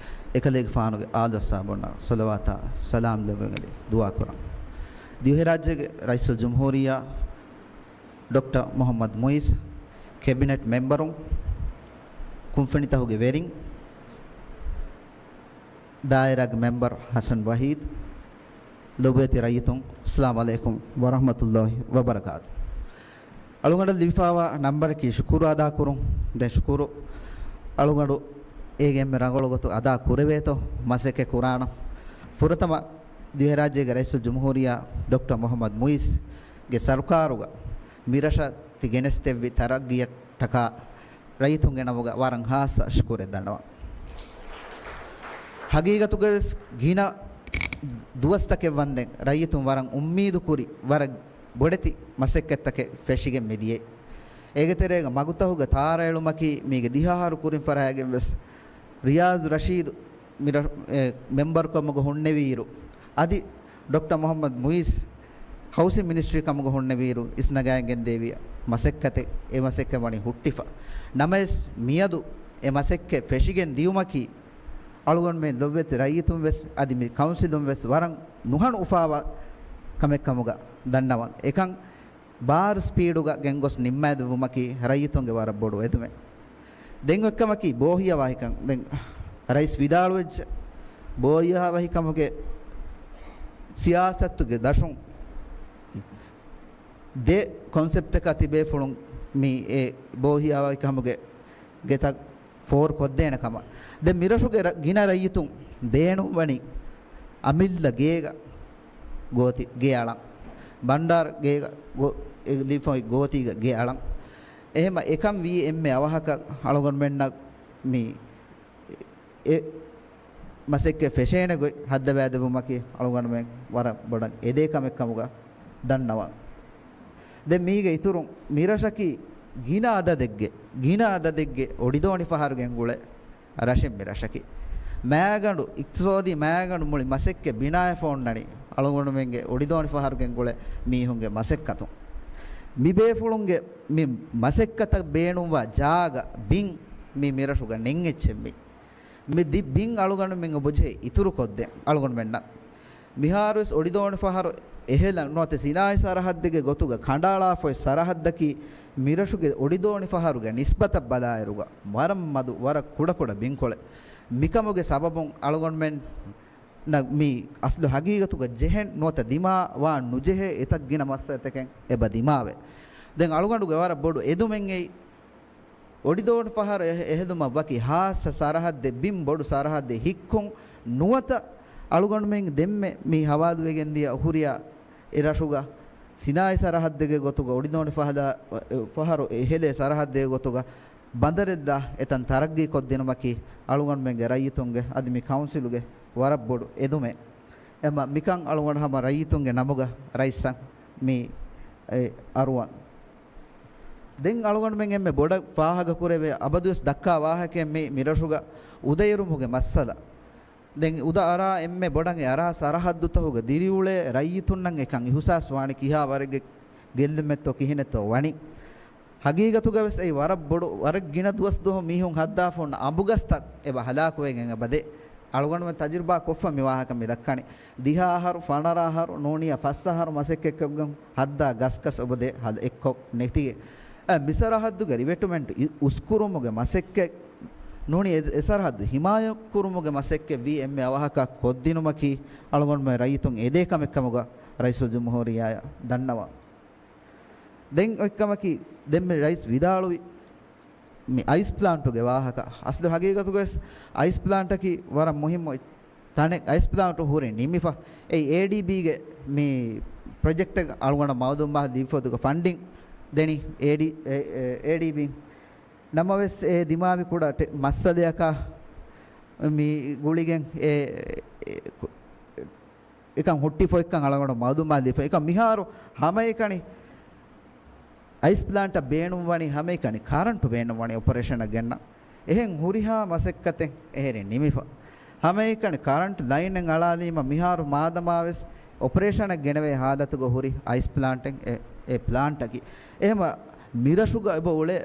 އެކަލޭގެފާނުގެ އާލު އަޞްޙާބުންނަށް ޞަލަވާތާ ސަލާމް ލެއްވެވި ދުޢާ ކުރަން. ދިވެހިރާއްޖޭގެ ރައީސުލްޖުމްހޫރިއްޔާ ޑޮކްޓަރ މުޙައްމަދު މުޢިއްޒު، ކެބިނެޓް މެމްބަރުން، ކުންފުނިތަކުގެ ވެރިން، ދާއިރާގެ މެމްބަރު ޙަސަން ވަޙީދު، ލޮބުވެތި ރައްޔިތުން، އައްސަލާމު ޢަލައިކުމް ވަރަޙްމަތުﷲ ވަބަރަކާތު. އަޅުގަނޑަށް ލިބިފާވާ ނަންބަރަކީ ޝުކުރު އަދާކުރުން. ދެން ޝުކުރު އަޅުގަނޑު އޭގެ އެންމެ ރަނގަޅު ގޮތުން އަދާ ކުރެވޭތޯ މަސައްކަތް ކުރާނަން. ފުރަތަމަ ދިވެހިރާއްޖޭގެ ރައީސުލްޖުމްހޫރިއްޔާ ޑޮކްޓަރ މުޙައްމަދު މުޢިއްޒުގެ ސަރުކާރުގަ މިރަށަށް ތި ގެނެސްދެއްވި ތަރައްގީއަށްޓަކާ ރައްޔިތުންގެ ނަމުގަ ވަރަށް ޚާއްޞަ ޝުކުރެއް ދަންނަވަން. ޙަޤީޤަތުގަވެސް ގިނަ ދުވަސްތަކެއް ވަންދެން ރައްޔިތުން ވަރަށް އުއްމީދުކުރި ވަރަށް ބޮޑެތި މަސައްކަތްތަކެއް ފެށިގެން މިދިޔައީ. އޭގެ ތެރޭގަ މަގުތަކުގަ ތާރައެޅުމަކީ މީގެ ދިހަ އަހަރު ކުރިން ފަށާގެން ވެސް ރިޔާޒު ރަޝީދު މިރަ-، އެ، މެމްބަރުކަމުގަ ހުންނެވިއިރު، އަދި ޑޮކްޓަރ މުޙައްމަދު މުޢިއްޒު ހައުސިން މިނިސްޓްރީ ކަމުގަ ހުންނެވިއިރު އިސްނަގާގެން ދެވި މަސައްކަތެއް، އެ މަސައްކަތް ވަނީ ހުއްޓިފަ. ނަމަވެސް، މިއަދު އެ މަސައްކަތް ފެށިގެން ދިޔުމަކީ، އަޅުގަނޑުމެން ލޮބުވެތި ރައްޔިތުން ވެސް، އަދި މި ކައުންސިލުން ވެސް ވަރަށް ނުހަނު އުފާވާ ކަމެއް ކަމުގަ ދަންނަވަން. އެކަން ބާރު ސްޕީޑުގަ ގެންގޮސް ނިންމާދެއްވުމަކީ ރައްޔިތުންގެ ވަރަށް ބޮޑު އެދުމެއް. ދެން އޮތްކަމަކީ ބޯހިޔާވަހިކަން. ދެން ރައީސް ވިދާޅުވެއްޖެ، ބޯހިޔާވަހިކަމުގެ ސިޔާސަތުގެ ދަށުން ދެ ކޮންސެޕްޓަކާ ތިބޭފުޅުން މި އެ ބޯހިޔާވަހިކަމުގެ ގެތައް ފޯރު ކޮށްދޭނެ ކަމަށް. ދެން މިރަށުގެ ރަ-، ގިނަ ރައްޔިތުން ބޭނުންވަނީ އަމިއްލަ ގޭގަ ގޯތި ގެ އަޅަން. ބަންޑާރަ ގޭގަ ގޯ-، އެ ލިބިފައި ގޯތީގަ ގެ އަޅަން. އެހެމަ އެކަން ވީ އެންމެ އަވަހަކަށް އަޅުގަނޑުމެންނަށް މި އެ މަސައްކަތް ފެށޭނެ ގޮތް ހައްދަވާދެއްވުމަކީ އަޅުގަނޑުމެން ވަރަށް ބޮޑަށް އެދޭ ކަމެއް ކަމުގަ ދަންނަވަން. ދެން މީގެ އިތުރުން މިރަށަކީ ގިނަ އަދަދެއްގެ، ގިނަ އަދަދެއްގެ އޮޑިދޯނި ފަހަރު ގެންގުޅޭ ރަށެއް މިރަށަކީ. މާގަނޑު، އިޤްތިޞާދީ މާގަނޑު މުޅި މަސައްކަތް ބިނާވެފަ އޮންނަނީ އަޅުގަނޑުމެންގެ އޮޑިދޯނި ފަހަރު ގެންގުޅޭ މީހުންގެ މަސައްކަތުން. މި ބޭފުޅުންގެ މި މަސައްކަތަށް ބޭނުންވާ ޖާގަ ބިން މި މިރަށުގަ ނެތް އެއްޗެއް މި. މި ދި-، ބިން އަޅުގަނޑުމެން ބުޖެ އިތުރު ކޮށްދޭ އަޅުގަނޑުމެންނަށް. މިހާރުވެސް އޮޑިދޯނި ފަހަރު އެހެލަން ނުވަތަ ސިނާއީ ސަރަހައްދެއްގެ ގޮތުގަ ކަނޑައަޅާފައި ސަރަހައްދަކީ މިރަށުގެ އޮޑިދޯނި ފަހަރުގެ ނިސްބަތަށް ބަލާއިރުގަ ވަރަށް މަދު، ވަރަށް ކުޑަކުޑަ ބިންކޮޅެއް. މިކަމުގެ ސަބަބުން އަޅުގަނޑުމެން ނަ-، މި އަސްލު ހަގީގަތުގަ ޖެހެން ނުވަތަ ދިމާ ވާން ނުޖެހޭ އެތައް ގިނަ މައްސަލަތަކެއް އެބަ ދިމާވޭ. ދެން އަޅުގަނޑުގެ ވަރަށް ބޮޑު އެދުމެއް އެއީ، އޮޑިދޯނި ފަހަރު އެ-، އެހެލުމަށް ވަކި ހާއްސަ ސަރަހައްދެއް، ބިން ބޮޑު ސަރަހައްދެއް ހިއްކުން ނުވަތަ އަޅުގަނޑުމެން ދެންމެ މި ހަވާލުވެގެންދިޔަ ހުރިޔާ އެ ރަށުގަ ސިނާއީ ސަރަހައްދެއްގެ ގޮތުގަ އޮޑިދޯނި ފަހަލާ-، ފަހަރު އެހެލޭ ސަރަހައްދެއްގެ ގޮތުގަ ބަނދަރެއްދާ އެތަން ތަރައްގީ ކޮށްދިނުމަކީ އަޅުގަނޑުމެންގެ ރައްޔިތުންގެ އަދި މި ކައުންސިލުގެ ވަރަށް ބޮޑު އެދުމެއް. އެމަ މިކަން އަޅުގަނޑު ހަމަ ރައްޔިތުންގެ ނަމުގަ ރައީސަށް މި އެ އަރުވަން. ދެން އަޅުގަނޑުމެން އެންމެ ބޮޑަށް ފާހަގަކުރެވޭ އަބަދުވެސް ދައްކާ ވާހަކައެއް މި މިރަށުގަ އުދައެރުމުގެ މައްސަލަ. ދެން އުދަ އަރާ އެންމެ ބޮޑަށް އެ އަރާ ސަރަހައްދުތަކުގެ ދިރިއުޅޭ ރައްޔިތުންނަށް އެކަން އިހުސާސް ވާނީ ކިހާ ވަރެއްގެ ގެއްލުމެއްތޯ ކިހިނެއްތޯ ވަނީ. ހަގީގަތުގަވެސް އެއީ ވަރަށް ބޮޑު، ވަރަށް ގިނަ ދުވަސްދުވަހު މީހުން ހައްދާފަ ހުންނަ އަނބުގަސްތައް އެބަ ހަލާކުވެގެން އެބަ ދޭ. އަޅުގަނޑުމެން ތަޖުރިބާ ކޮށްފަ މި ވާހަކަ މި ދައްކަނީ. ދިހަ އަހަރު، ފަނަރަ އަހަރު ނޫނީ ފަސް އަހަރު މަސައްކަތްކޮށްގެން ހައްދާ ގަސްގަސް އެބަ ދޭ ހަލަ އެއްކޮށް ނެތިގެން. އަ، މި ސަރަހައްދުގެ ރިވެޓުމެންޓް އި-، އުސްކުރުމުގެ މަސައްކަތް ނޫނީ އެ، އެ ސަރަހައްދު ހިމާޔަތްކުރުމުގެ މަސައްކަތް ވީ އެންމެ އަވަހަކަށް ކޮށްދިނުމަކީ އަޅުގަނޑުމެން ރައްޔިތުން އެދޭ ކަމެއް ކަމުގަ ރައީސުލްޖުމްހޫރިއްޔާއަށް ދަންނަވަން. ދެން އޮތްކަމަކީ، ދެންމެ ރައީސް ވިދާޅުވި މި އައިސް ޕްލާންޓުގެ ވާހަކަ. އަސްލު ހަގީގަތުގަވެސް އައިސް ޕްލާންޓަކީ ވަރަށް މުހިއްމު ތަނެއް. އައިސް ޕްލާންޓު ހުރި ނިމިފަ. އެއީ އޭޑީބީގެ މި ޕްރޮޖެކްޓެއް އަޅުގަނޑަށް މައުލޫމާތު ލިބިފަދުގަ ފަންޑިން ދެނީ އޭޑީ، އެ، އެ، އޭޑީބީ. ނަމަވެސް އެ ދިމާވި ކުޑަ ޓެ-، މައްސަލަޔަކާ މި ގުޅިގެން އެ، އެ، އެކަން ހުއްޓިފަ އެކަން އަޅުގަނޑު މައުލޫމާތު ލިބިފަ. އެކަން މިހާރު ހަމައެކަނި އައިސް ޕްލާންޓަށް ބޭނުންވަނީ ހަމައެކަނި ކަރަންޓު ބޭނުންވަނީ އޮޕަރޭޝަނަށް ގެންނަ. އެހެން ހުރިހާ މަސައްކަތެއް އެހެރީ ނިމިފަ. ހަމައެކަނި ކަރަންޓް ލައިނެއް އަޅާލީމަ މިހާރު މާދަމާވެސް އޮޕަރޭޝަނަށް ގެނެވޭ ހާލަތުގަ ހުރި އައިސް ޕްލާންޓެއް އެ، އެ ޕްލާންޓަކީ. އެހެމަ މިރަށުގަ އެބަ އުޅޭ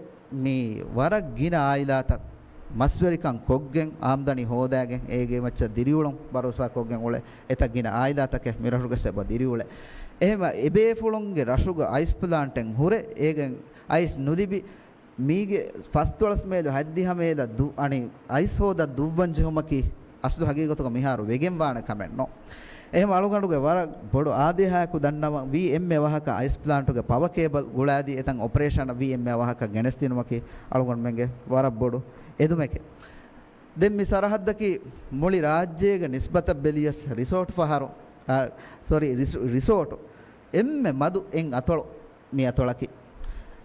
މި ވަރަށް ގިނަ އާއިލާތައް މަސްވެރިކަން ކޮށްގެން އާމްދަނީ ހޯދާގެން އޭގެ މައްޗަށް ދިރިއުޅުން ބަރޯސާ ކޮށްގެން އުޅޭ އެތައް ގިނަ އާއިލާތަކެއް މިރަށުގަސް އެބަ ދިރިއުޅޭ. އެހެމަ އެބޭފުޅުންގެ ރަށުގަ އައިސް ޕްލާންޓެއް ހުރެ އޭގެން އައިސް ނުލިބި މީގެ ފަސްދޮޅަސް މޭލު ހަތްދިހަ މޭލަށް ދު-، އަނި އައިސް ހޯދަން ދުއްވަން ޖެހުމަކީ އަސްލު ހަގީގަތުގަ މިހާރު ވެގެން ވާނެ ކަމެއް ނޯ. އެހެމަ އަޅުގަނޑުގެ ވަރަށް ބޮޑު އާދޭހާއަކު ދަންނަވަން ވީ އެންމެ އަވަހަކަށް އައިސް ޕްލާންޓުގެ ޕަވަ ކޭބަލް ގުޅާދީ އެތަން އޮޕަރޭޝަނަށް ވީ އެންމެ އަވަހަކަށް ގެނެސްދިނުމަކީ އަޅުގަނޑުމެންގެ ވަރަށް ބޮޑު އެދުމެކެ. ދެން މި ސަރަހައްދަކީ މުޅި ރާއްޖޭގެ ނިސްބަތަށް ބެލިޔަސް ރިސޯޓް ފަހަރު، އާ، ސޮރީ، ރިސް-، ރިސޯޓު އެންމެ މަދު އެއް އަތޮޅު މި އަތޮޅަކީ.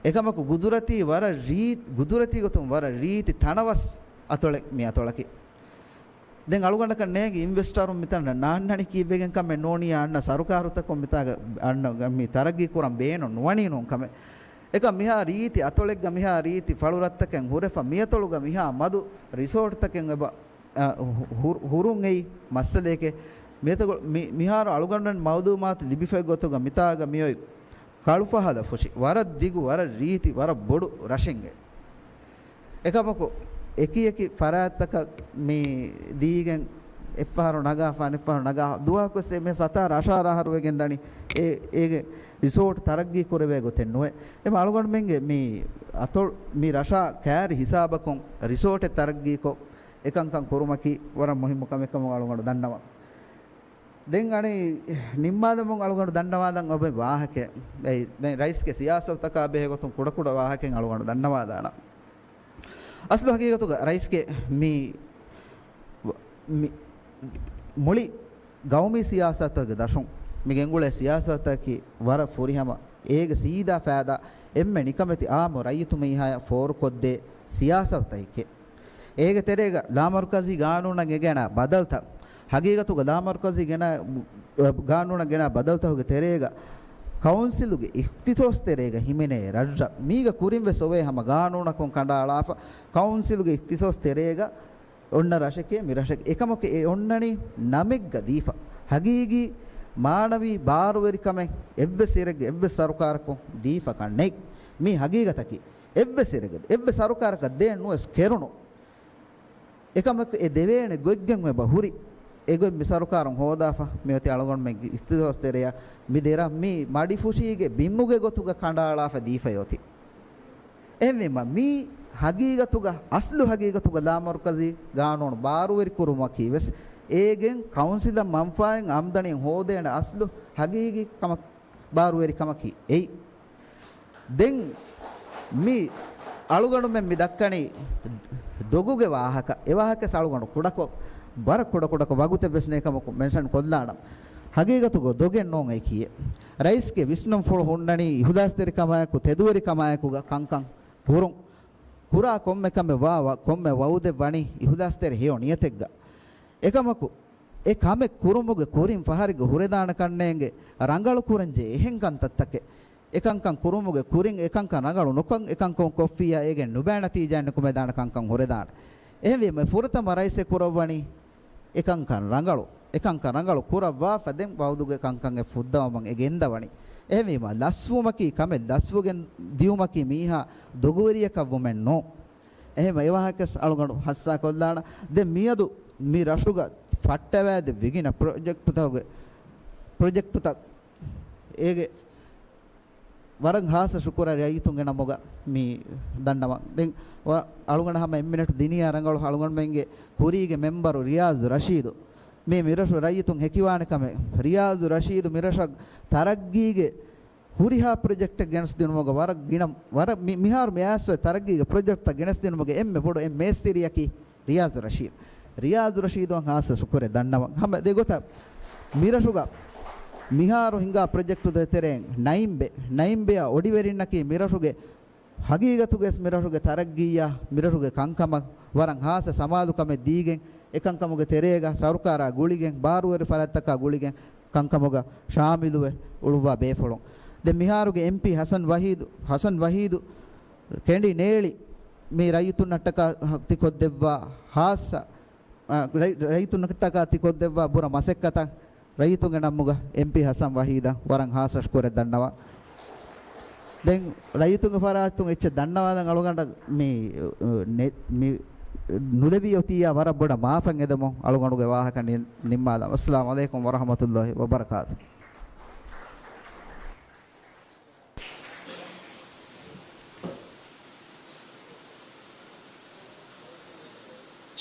އެކަމަކު ގުދުރަތީ ވަރަށް ރީ-، ގުދުރަތީ ގޮތުން ވަރަށް ރީތި ތަނަވަސް އަތޮޅެއް މި އަތޮޅަކީ. ދެން އަޅުގަނޑަކަށް ނޭނގި އިންވެސްޓަރުން މިތަނަށް ނާންނަނީ ކީއްވެގެން ކަމެއް ނޫނިއްޔާ އަންނަ ސަރުކާރުތަކުން މިތާގަ އަންނަ މި ތަރައްގީ ކުރަން ބޭނުން ނުވަނީ ނޫން ކަމެއް. އެކަމް މިހާ ރީތި އަތޮޅެއްގަ މިހާ ރީތި ފަޅުރަށްތަކެއް ހުރެފަ މިއަތޮޅުގަ މިހާ މަދު ރިސޯޓްތަކެއް އެބަ، އަ، ހު-، ހު-، ހުރުން އެއީ މައްސަލައެކޭ. މިއަތޮޅު-، މި-، މިހާރު އަޅުގަނޑުމެން މައުލޫމާތު ލިބިފައި ގޮތުގަ މިތާގަ މިއޮތް ކަޅުފަހަލަ ފުށި ވަރަށް ދިގު، ވަރަށް ރީތި، ވަރަށް ބޮޑު ރަށެއްގެ. އެކަމަކު އެކި އެކި ފަރާތްތަކަށް މި ދީގެން އެއްފަހަރު ނަގާފަ، އަނެއްފަހަރު ނަގާ، ދުވަހަކުވެސް މި ސަތާރަ އަށާރަ އަހަރު ވެގެން ދަނީ އެ، އޭގެ ރިސޯޓް ތަރައްގީ ކުރެވޭ ގޮތެއް ނުވޭ. އެމަ އަޅުގަނޑުމެންގެ މި އަތޮޅު، މި ރަށާ ކައިރި ހިސާބަކުން ރިސޯޓެއް ތަރައްގީކޮށް، އެކަންކަން ކުރުމަކީ ވަރަށް މުހިއްމު ކަމެއް ކަމުގަ އަޅުގަނޑު ދަންނަވަން. ދެން އަނެއް ނިންމާލަމުން އަޅުގަނޑު ދަންނަވާލަން އޮބެ ވާހަކަ. އެ، ދެން ރައީސްގެ ސިޔާސަތުތަކާ ބެހޭ ގޮތުން ކުޑަކުޑަ ވާހަކައެއް އަޅުގަނޑު ދަންނަވާލާނަން. އަސްލު ހަގީގަތުގަ ރައީސްގެ މި، މި މުޅި ގައުމީ ސިޔާސަތުގެ ދަށުން މި ގެންގުޅޭ ސިޔާސަތަކީ ވަރަށް ފުރިހަމަ އޭގެ ސީދާ ފައިދާ އެންމެ ނިކަމެތި އާއްމު ރައްޔިތު މީހާޔަށް ފޯރުކޮށްދޭ ސިޔާސަތަކެއް. އޭގެ ތެރޭގަ ލާމަރުކަޒީ ގާނޫނަށް އެނގޭނެ ބަދަލުތައް، ހަގީގަތުގަ ލާމަރުކަޒީ ގެނަ، ގާނޫނަށް ގެނަ ބަދަލުތަކުގެ ތެރޭގަ ކައުންސިލުގެ އިޚްތިޞާޞް ތެރޭގަ ހިމެނޭ ރަށްރަށް މީގަ ކުރިން ވެސް އޮވޭ ހަމަ ގާނޫނަކުން ކަނޑައަޅާފަ، ކައުންސިލުގެ އިޚްތިޞާޞް ތެރޭގަ އޮންނަ ރަށެކޭ މި ރަށެކޭ. އެކަމަކު އެ އޮންނަނީ ނަމެއްގަ ދީފަ. ހަގީގީ މާނަވީ ބާރުވެރިކަމެއް އެއްވެސް އިރެއްގެ އެއްވެސް ސަރުކާރަކުން ދީފަކަށް ނެތް. މީ ހަގީގަތަކީ. އެއްވެސް އިރެއްގެ އެއްވެސް ސަރުކާރަކަށް ދޭން ނުވެސް ކެރުނު. އެކަމަކު އެ ދެވޭނެ ގޮތްގެން އެބަ ހުރި. އެގޮތް މި ސަރުކާރުން ހޯދާފަ މިއޮތީ އަޅުގަނޑުމެންގެ އިޚްތިޞާޞް ތެރެއަށް މި ދެރަށް މީ މަޑިފުށީގެ ބިންމުގެ ގޮތުގަ ކަނޑައަޅާފަ ދީފައި އޮތީ. އެހެންވީމަ، މީ ހަގީގަތުގަ، އަސްލު ހަގީގަތުގަ ލާމަރުކަޒީ ގާނޫނު ބާރުވެރިކުރުމަކީ ވެސް، އޭގެން ކައުންސިލަށް މަންފާއެއް އާމްދަނީ ހޯދޭނެ އަސްލު ހަގީގީ ކަމަށް ބާރުވެރި ކަމަކީ އެއީ. ދެން މި އަޅުގަނޑުމެން މި ދައްކަނީ ދޮގުގެ ވާހަކަ، އެ ވާހަކަ އަޅުގަނޑު ކުޑަކޮށް، ވަރަށް ކުޑަކުޑަކޮށް ވަގުތެއް ވެސް ނެތް ކަމަކު މެންޝަން ކޮށްލާނަން. ހަގީގަތުގަ ދޮގެއް ނޫން އެކީ. ރައީސްގެ ވިސްނުންފުޅު ހުންނަނީ އިހުލާސްތެރިކަމާއެކު، ތެދުވެރިކަމާއެކުގަ ކަންކަން ކުރުން. ކުރާ ކޮންމެ ކަމެއް ވާ، ވާ ކޮންމެ ވައުދެއް ވަނީ އިހުލާސްތެރި ހެޔޮ ނިޔަތެއްގަ. އެކަމަކު، އެ ކަމެއް ކުރުމުގެ ކުރިން ފަހަރެއްގަ ހުރެދާނެ ކަންނޭނގެ ރަނގަޅު ކުރަންޖެހޭ އެހެން ކަންތައްތަކެއް. އެކަންކަން ކުރުމުގެ ކުރިން އެކަންކަން ރަނގަޅު ނުކަން، އެކަންކަން ކޮށްފިއްޔާ އޭގެން ނުބައި ނަތީޖާއެއް ނުކުމެދާނެ ކަންކަން ހުރެދާނެ. އެހެންވީމަ ފުރަތަމަ ރައީސް އެ ކުރައްވަނީ އެކަންކަން ރަނގަޅު، އެކަންކަން ރަނގަޅު ކުރައްވާފަ ދެން ވައުދުގެ ކަންކަން އެ ފުއްދަވަމަން އެ ގެންދަވަނީ. އެހެންވީމަ، ލަސްވުމަކީ ކަމެއް، ލަސްވެގެން ދިޔުމަކީ މީހާ ދޮގުވެރިޔަކަށް ވުމެއް ނޫން. އެހެންވެ، އެވާހަކަސް އަޅުގަނޑު ހައްސާކޮށްލާނަ. ދެން މިއަދު މި ރަށުގަ ފައްޓަވައިދެއްވި ގިނަ ޕްރޮޖެކްޓުތަކުގެ، ޕްރޮޖެކްޓުތައް އޭގެ ވަރަށް ހާއްސަ ޝުކުރެއް ރައްޔިތުންގެ ނަމުގަ މި ދަންނަވަން. ދެން ވަ-، އަޅުގަނޑަށް ހަމަ އެއްމިނެޓް ދިނިޔާ ރަނގަޅު އަޅުގަނޑުމެންގެ ކުރީގެ މެމްބަރު ރިޔާޒު ރަޝީދު. މީ މިރަށު ރައްޔިތުން ހެކިވާނެ ކަމެއް. ރިޔާޒު ރަޝީދު މިރަށަށް ތަރައްގީގެ ހުރިހާ ޕްރޮޖެކްޓެއް ގެނެސްދިނުމުގަ ވަރަށް ގިނަ، ވަރަށް މި-، މިހާރު މި އައިސް އޮތް ތަރައްގީގެ ޕްރޮޖެކްޓްތައް ގެނެސްދިނުމުގެ އެންމެ ބޮޑު އެއް މޭސްތިރިއަކީ ރިޔާޒު ރަޝީދު. ރިޔާޒު ރަޝީދުއަށް ހާއްސަ ޝުކުރެއް ދަންނަވަން. ހަމަ ދެގޮތަށް މިރަށުގަ މިހާރު ހިނގާ ޕްރޮޖެކްޓުތައް ތެރެއިން ނައިމްބެ، ނައިމްބެއަށް އޮޑިވެރިންނަކީ މިރަށުގެ ހަގީގަތުގަސް މިރަށުގެ ތަރައްގީއާ، މިރަށުގެ ކަންކަމަށް ވަރަށް ހާއްސަ ސަމާލުކަމެއް ދީގެން، އެކަންކަމުގެ ތެރޭގަ ސަރުކާރާ ގުޅިގެން، ބާރުވެރި ފަރާތްތަކާ ގުޅިގެން ކަންކަމުގަ ޝާމިލުވެ އުޅުއްވާ ބޭފުޅުން. ދެން މިހާރުގެ އެމްޕީ ހަސަން ވަހީދު، ހަސަން ވަހީދު ކެނޑި ނޭޅި މި ރައްޔިތުންނަށްޓަކާ ތިކޮށްދެއްވާ ހާއްސަ، އަ، ރައް-، ރައްޔިތުންނަށްޓަކާ ތިކޮށްދެއްވާ ބުރަ މަސައްކަތަށް ރައްޔިތުންގެ ނަމުގަ އެމްޕީ ހަސަން ވަހީދަށް ވަރަށް ހާއްސަ ޝުކުރެއް ދަންނަވަން. ދެން ރައްޔިތުންގެ ފަރާތުން އެއްޗެއް ދަންނަވާލަން އަޅުގަނޑަށް މި، ނެ-، މި ނުލެވި އޮތިއްޔާ ވަރަށް ބޮޑަށް މާފަށް އެދެމުން އަޅުގަނޑުގެ ވާހަކަ ނި-، ނިންމާލަން. އައްސަލާމު ޢަލައިކުމް ވަރަޙްމަތުﷲި ވަބަރަކާތު.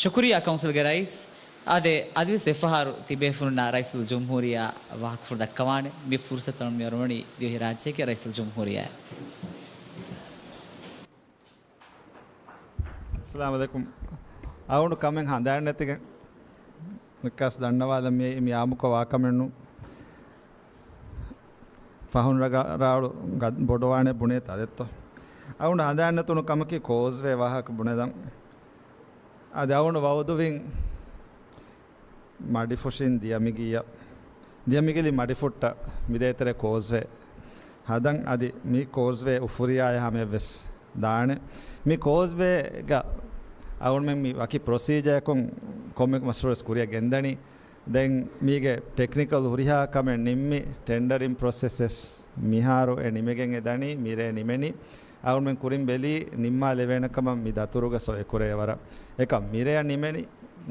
ޝުކުރިއްޔާ ކައުންސިލްގެ ރައީސް. އާދެ، އަދިވެސް އެއްފަހަރު ތިބޭފުޅުންނާ ރައީސުލްޖުމްހޫރިއްޔާ ވާހަކަފުޅު ދައްކަވާނެ. މި ފުރުސަތު މި އޮރުވަނީ ދިވެހިރާއްޖޭގެ ރައީސުލްޖުމްހޫރިއްޔާ. އައްސަލާމު ޢަލައިކުމް. އަޅުގަނޑު ކަމެއް ހަނދާން ނެތިގެން ނިކާސް ދަންނަވާލަން މި، މި އާއްމުކޮށް ވާކަމެއްނު. ފަހުން ރަގަ-، ރާޅު ގަ-، ބޮޑުވާނެ ބުނޭ ތަދެއްތޯ. އަޅުގަނޑު ހަނދާން ނެތުނު ކަމަކީ ކޯސްވޭ ވާހަކަ ބުނެދަން. އަދި އަޅުގަނޑު ވައުދުވިން މަޑިފުށިން ދިޔަމިގިޔަ، ދިޔަމިގިލި މަޑިފުއްޓަށް މިދޭތެރޭ ކޯސްވޭ ހަދަން. އަދި މި ކޯސްވޭ އުފުރިޔާއެއް ހަމަޔަށްވެސް ދާނެ. މި ކޯސްވޭގަ އަޅުގަނޑުމެން މި ވަކި ޕްރޮސީޖަރަކުން ކޮންމެ މަޝްރޫޢެއް ކުރިއަށް ގެންދަނީ. ދެން މީގެ ޓެކްނިކަލް ހުރިހާ ކަމެއް ނިންމި، ޓެންޑަރިން ޕްރޮސެސް ވެސް މިހާރު އެ ނިމެގެން އެ ދަނީ، މިރޭ ނިމެނީ. އަޅުގަނޑުމެން ކުރިން ބެލީ ނިންމާލެވޭނެ ކަމަށް މި ދަތުރުގަ ސޮއެކުރޭ ވަރަށް. އެކަމް މިރޭ ނިމެނީ،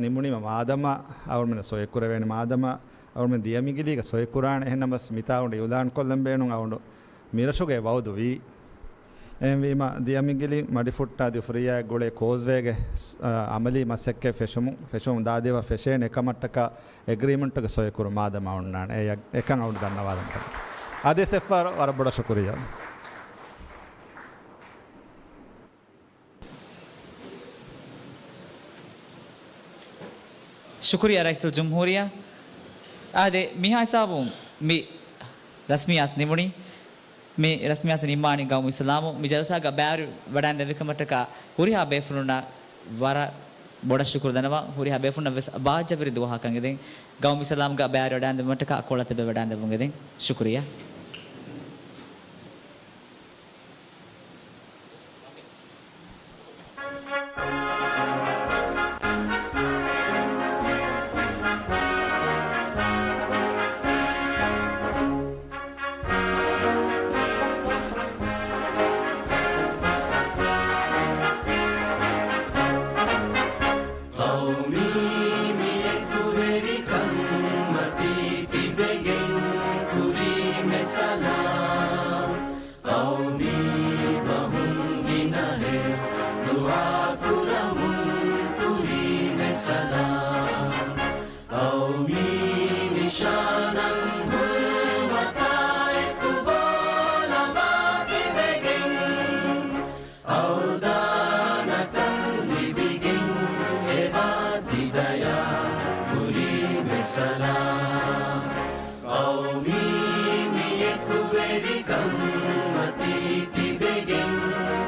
ނިމުނީމަ މާދަމާ އަޅުގަނޑުމެން ސޮއެކުރެވޭނެ މާދަމާ އަޅުމެން ދިޔަ މިގިލީގަ ސޮއިކުރާނެ. އެހެންނަމަސް މިތާ އުޑި އިއުލާން ކޮށްލަން ބޭނުން އަޅުގަނޑު މިރަށުގައި ވައުދު ވީ. އެހެންވީމަ، ދިޔަ މިގިލި މަޑިފުއްޓާ ދިފުރިޔާ ގުޅޭ ކޯސްވޭގެ، އަ، އަމަލީ މަސައްކަތް ފެށުމު، ފެށުމުން ދާދިވަ ފެށޭނެ ކަމަށްޓަކާ އެގްރީމަންޓުގެ ސޮއިކުރު މާދަމާ އޮންނާނެ. އެ ޔަ-، އެކަން އަޅުގަނޑު ދަންނަވާލަން. އަދި ސެފާރ ވަރަށް ބޮޑަށް ޝުކުރިއްޔާ. ޝުކުރިއްޔާ ރައީސުލްޖުމްހޫރިއްޔާ. އާދެ، މިހާ ހިސާބުން މި ރަސްމިއްޔާތު ނިމުނީ. މި ރަސްމިއްޔާތު ނިންމާނީ ގައުމު އިސްލާމު. މި ޖަލްސާގަ ބައިވެރިވެވަޑައިން ދެއްވިކަމަށްޓަކާ ހުރިހާ ބޭފުޅުންނަށް ވަރަށް ބޮޑަށް ޝުކުރު ދަންނަވަން. ހުރިހާ ބޭފުޅުންނަށް ވެސް ބާއްޖަވެރި ދުވަހަކަށް އެދެން. ގައުމު އިސްލާމުގަ ބައިވެރިވަޑައިން ދެއްވުމަށްޓަކާ އަކުއަޅާ ތިބެވަޑައިން ދެއްވުން އެދެން. ޝުކުރިއްޔާ. ޤައުމީ މިއެކުވެރިކަންމަތީ ތިބެގެން ކުރީމެ ސަލާމް. ޤައުމީ ބަހުން ގިނަހެއް ދުޢާކުރަމުން ކުރީމެ ސަލާމް. ޤައުމީ ނިޝާނަށް ހުރުމަތާއެކު ބޯލަމާ ތިބެގެން އަވްދާނަކަން ލިބިގެން އެބާ ދިދަޔާ ކުރީމެ ސަލާމް. ޤައުމީ މިއެކުވެރިކަންމަތީ ތިބެގެން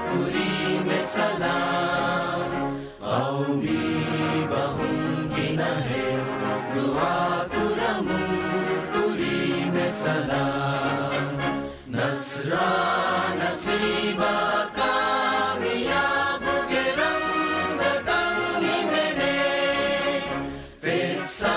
ކުރީމެ ސަލާމް. ޤައުމީ ބަހުން ގިނަހެއް ދުޢާކުރަމުން ކުރީމެ ސަލާމް. ނަޞްރާ ނަސީބާ ކާމިޔާބުގެ ރަމްޒަކަށް ހިމެނޭ. ފެއްސާ